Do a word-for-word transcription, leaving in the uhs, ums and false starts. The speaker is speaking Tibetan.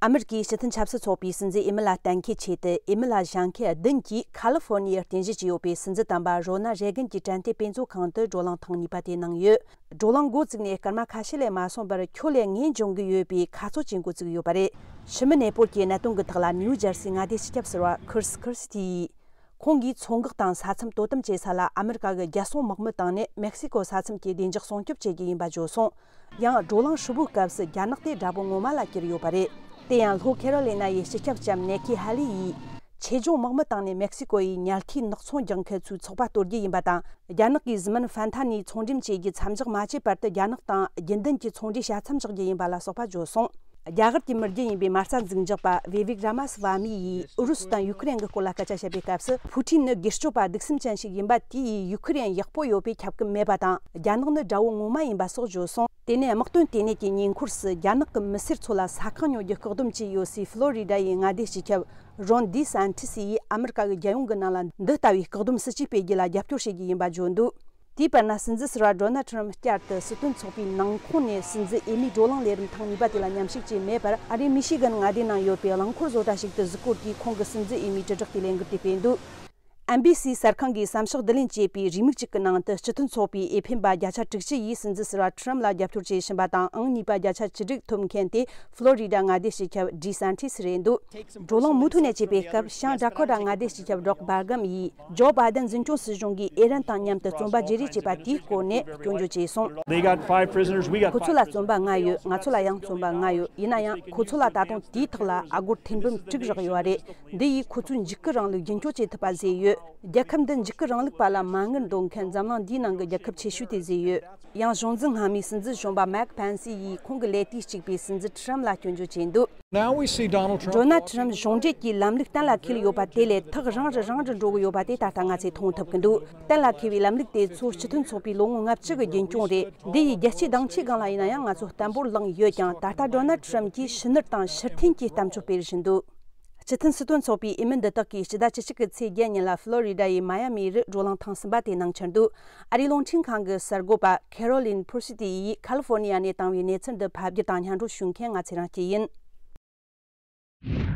ཨ་མི་རི་ཀའི་སྤྱི་མཐུན་ཆབ་སྲིད་ཚོགས་པའི་སྲིད་འཛིན་འོས་མི་ལ་གཏན་འཁེལ་ཆེད་དུ། འོས་མི་ལ་བཞེངས་མཁན་བདུན་གྱིས་ཁ་ལི་ཧྥོར་ནི་ཡར་རྟེན་གཞི་བྱས་ཡོད་པའི་སྲིད་འཛིན་དམ་པ་རོ་ན་རེ་གན་གྱི་དྲན་རྟེན་དཔེ་མཛོད་ཁང་དུ་བགྲོ་གླེང་ཐེངས་གཉིས་པ་དེ་གནང་ཡོད། བགྲོ་གླེང་འགོ་བཙུགས་ནས་སྐར་མ་ཁ་ཤས་ལས་མ་སོང་བར། ཁྱོད་ལས་ངས་འབྱུང་གི་ཡོད་པའི་ཁ་ཚོད་ཅིག་འགོ་བཙུགས་ཡོད་པ་རེད། ཕྱི་མི་གནས་སྤོར་གྱི་གནད་དོན་གྱི་ཐོག་ལ་ནིའུ་ཇར་སིའི་མངའ་སྡེ་སྤྱི་ཁྱབ་ཟུར་པ་ཁིར་སི་ཁིར་སི་ཏི་ཡིས། ཁོང་གིས་མཚོ་འགག་དང་ས་མཚམས་དོ་དམ་བྱེད་ས་ལ་ཨ་མི་རི་ཀ་གི་རྒྱལ་སྲུང་དམག་མི་བཏང་ནས་མེག་སི་ཀོ་ས་མཚམས་ཀྱི་བདེ་འཇགས་སྲུང་སྐྱོབ་བྱེད་རྒྱུ་ཡིན་པ་བརྗོད་སོང་། ཡང་བགྲོ་གླེང་ཧྲིལ་པོའི་སྐབས་སུ་རྒྱ་ནག་དེ་དགྲ་བོ་ངོ་མ་ལ་གྱུར་ཡོད་པ་རེད། དེ་ཡང་ལྷོ་ཁེ་རོ་ལི་ན་ཡི་སྤྱི་ཁྱབ་ལྕམ་ནེ་ཁི་ཧ་ལི་ཡིས། ཆེད་སྦྱོང་དམག་མི་བཏང་ནས་མེག་སི་ཀོ་ཡི་ཉལ་ཐའི་ནག་ཚོང་རྒྱག་མཁན་ཚོའི་ཚོགས་པ་གཏོར་རྒྱུ་ཡིན་པ་དང་། རྒྱ་ནག་གིས་གཟི་མིན་ཧྥན་ཐ་ནི་ཚོང་འགྲེམས་བྱེད་རྒྱུ་མཚམས་འཇོག་མ་བྱས་བར་དུ། རྒྱ་ནག་དང་རྒྱུན་ལྡན་གྱི་ཚོང་འབྲེལ་ཆ་མཚམས་འཇོག་རྒྱུ་ཡིན་པ་ལ་སོགས་པ་བརྗོད་སོང་། རྒྱ་གར་གྱི་མི་རྒྱུད་ཡིན་པའི་མ་རྩ་འཛིན་རྒྱག་པ་ཝེ་ཝིག་ར་མ་སི་ཝ་མི་ཡིས་ཨུ་རུ་སུ་དང་ཡུ་ཁུ་རེན་གྱི་སྐོར་ལ་སྐད་ཆ་བཤད་པའི་སྐབས་སུ། ཕུ་ཊིན་ནི་སྒེར་གཅོད་པ་གདུག་སེམས་ཅན་ཞིག་ཡིན་པ། དེ་ཡིས་ཡུ་ཁུ་རེན་ཡག་པོ་ཡོད་པའི་ཁྱབ་ཀྱི་མེད་པ་དང་། རྒྱ་ནག་ནི་དགྲ་བོ་ངོ་མ་ཡིན་པ་སོགས་བརྗོད་སོང་། དེ་ནས་དམག་དོན་ལྟེ་གནས་ཀྱི་ཉེ་འཁོར་སུ་རྒྱ་ནག་གི་མི་སེར་ཚོ་ལ་ས་ཁང་ཉོ་རྒྱུ་བཀག་སྡོམ་བྱས་ཡོད་སའི་ཕློ་རི་ཌ་ཡི་མངའ་སྡེ་སྤྱི་ཁྱབ་རོན་ཌི་སན་ཊི་སི་ཡིས་ཨ་མི་རི་ཀ་གི་རྒྱལ་ཡོངས་ཀྱི་ནང་ལ་འདི་ལྟ་བུའི་བཀག་སྡོམ་སྲིད་ཇུས་སྤེལ་རྒྱུ་ལ་རྒྱབ་སྐྱོར་བྱེད་རྒྱུ་ཡིན་པ་བརྗོད་འདུག་དེའི་བར་ན། སྲིད་འཛིན་ཟུར་པ་ཌོ་ནལ་ཁྲི་རམ་བསྐྱར་དུ་སྲིད་དོན་ཚོགས་པའི་ནང་ཁོངས་ནས་སྲིད་འཛིན་འོས་མིའི་བགྲོ་གླེང་ལས་རིམ་ཐེངས་གཉིས་པ་དེ་ལ་མཉམ་ཞུགས་བྱས་མེད་པར། ཨ་རིའི་མི་ཤི་གན་མངའ་སྡེའི་ནང་ཡོད་པའི་རླངས་འཁོར་བཟོ་གྲྭ་ཞིག་ཏུ་གཟིགས་སྐོར་གྱིས་ཁོང་གི་སྲིད་འཛིན་འོས་མིའི་དྲིལ་བསྒྲགས་ཀྱི་ལས་འགུལ་དེ་སྤེལ་འདུག་ཨེན་བྷི་སི་གསར་ཁང་གིས་གསར་ཤོག་བསྡུ་ལེན་བྱས་པའི་རེའུ་མིག་ཅིག་གི་ནང་དུ། སྤྱི་མཐུན་ཚོགས་པའི་འོས་འཕེན་པ་བརྒྱ་ཆ་དྲུག་ཅུ་ཡིས་སྲིད་འཛིན་ཟུར་པ་ཁྲི་རམ་ལ་རྒྱབ་སྐྱོར་བྱེད་བཞིན་པ་དང་། ཨང་གཉིས་པ་བརྒྱ་ཆ་བཅུ་དྲུག་ཐོབ་མཁན་དེ་ཕློ་རི་ཌ་མངའ་སྡེ་སྤྱི་ཁྱབ་ཌི་སན་ཊི་སི་རེད་འདུག་བགྲོ་གླེང་མུ་མཐུད་ནས་བྱས་པའི་སྐབས། བྱང་ཌ་ཁོ་ཊ་མངའ་སྡེ་སྤྱི་ཁྱབ་རོག་སྦར་གམ་ཡིས། ཇོ་བྷའི་ཌེན་འཛིན་སྐྱོང་སྲིད་གཞུང་གིས་ཨེ་རན་དང་མཉམ་དུ་བཙོན་པ་བརྗེ་རེས་བྱས་པ་དེའི་སྐོར་ནས་སྐྱོན་བརྗོད་བྱས་སོང་། They got five prisoners, we got ཁོ་ཚོ་ལ་བཙོན་པ་ལྔ་ཡོད། ང་ཚོ་ལ་ཡང་བཙོན་པ་ལྔ་ཡོད། ཡིན་ན་ཡང་ཁོ་ཚོ་ལ་ད་དུང་དེའི་ཐོག་ལ་ཨ་སྒོར་ཐེར་འབུམ་དྲུག་རག་ཡོད་རེད། འདི་ཡིས་ཁོ་ཚོའི་འཇིགས་སྐུལ་རིང་ལུགས་རྒྱུན་སྐྱོང་བྱེད་ཐུབ་པ་བཟོས་ཡོད། རྒྱལ་ཁབ་འདི་འཇིགས་སྐུལ་རིང་ལུགས་པ་ལ་མ་དངུལ་འདོན་མཁན་འཛམ་གླིང་འདིའི་ནང་གི་རྒྱལ་ཁབ་ཆེ་ཤོས་དེ་བཟོས་ཡོད། ཡང་གཞུང་འཛིན་སྔ་མའི་སྲིད་འཛིན་གཞོན་པ་མེག་ཕན་སི་ཡིས་ཁོང་གི་ལས་དུས་གཅིག་པའི་སྲིད་འཛིན་ཁྲི་རམ་ལ་སྐྱོན་བརྗོད་བྱས་འདུག Now we see Donald Trump ཌོ་ནལ་ཁྲི་རམ་གཞུང་འབྲེལ་གྱི་ལམ་ལུགས་གཏན་ལ་འཁེལ་ཡོད་པ་དེ་ལས་ཐག་རིང་རུ་རིང་རུ་འགྲོ་གི་ཡོད་པ་དེ་ད་ལྟ་ང་ཚོས་མཐོང་ཐུབ་ཀྱི་འདུག་གཏན་ལ་འཁེལ་བའི་ལམ་ལུགས་དེ་ཚོ་སྤྱི་མཐུན་ཚོགས་པའི་ལོ་ངོ་ལྔ་བཅུ་གི་རྒྱུན་སྐྱོང་རེད། འདི་ཡིས་རྒྱལ་སྤྱིའི་གདེང་ཆའི་སྒང་ལ་ཡིན་ན་ཡང་ང་ཚོ་བརྟན་པོར་ལངས་ཡོད་ཀྱང་། ད་ལྟ་ཌོ་ནལ་ཁྲི་རམ་གྱིས་ཕྱི་སྣུར་དང་ཕྱིར་འཐེན་གྱི་གཏམ་བརྗོད་སྤེལ་བཞིན་འདུག་སྤྱི་མཐུན་སྲིད་དོན་ཚོགས་པའི་འོས་མི་འདི་དག་གིས་སྤྱི་ཟླ་བཅུ་གཅིག་གི་ཚེས་བརྒྱད་ཉིན་ལ་ཕློ་རི་ཌ་ཡི་མ་ཡ་མི་རུ་བགྲོ་གླེང་ཐེངས་གསུམ་པ་དེ་གནང་འཆར་འདུག་ཨ་རིའི་རླུང་འཕྲིན་ཁང་གི་གསར་འགོད་པ་ཁེ་རོ་ལིན་ཕུར་སི་ཏི་ཡིས་ཁ་ལི་ཧྥོར་ནི་ཡ་ནས་བཏང་བའི་གནས་ཚུལ་འདི་ཕབ་སྒྱུར་དང་སྙན་སྒྲོན་ཞུ་མཁན་ང་ཚེ་རིང་སྐྱིད་ཡིན།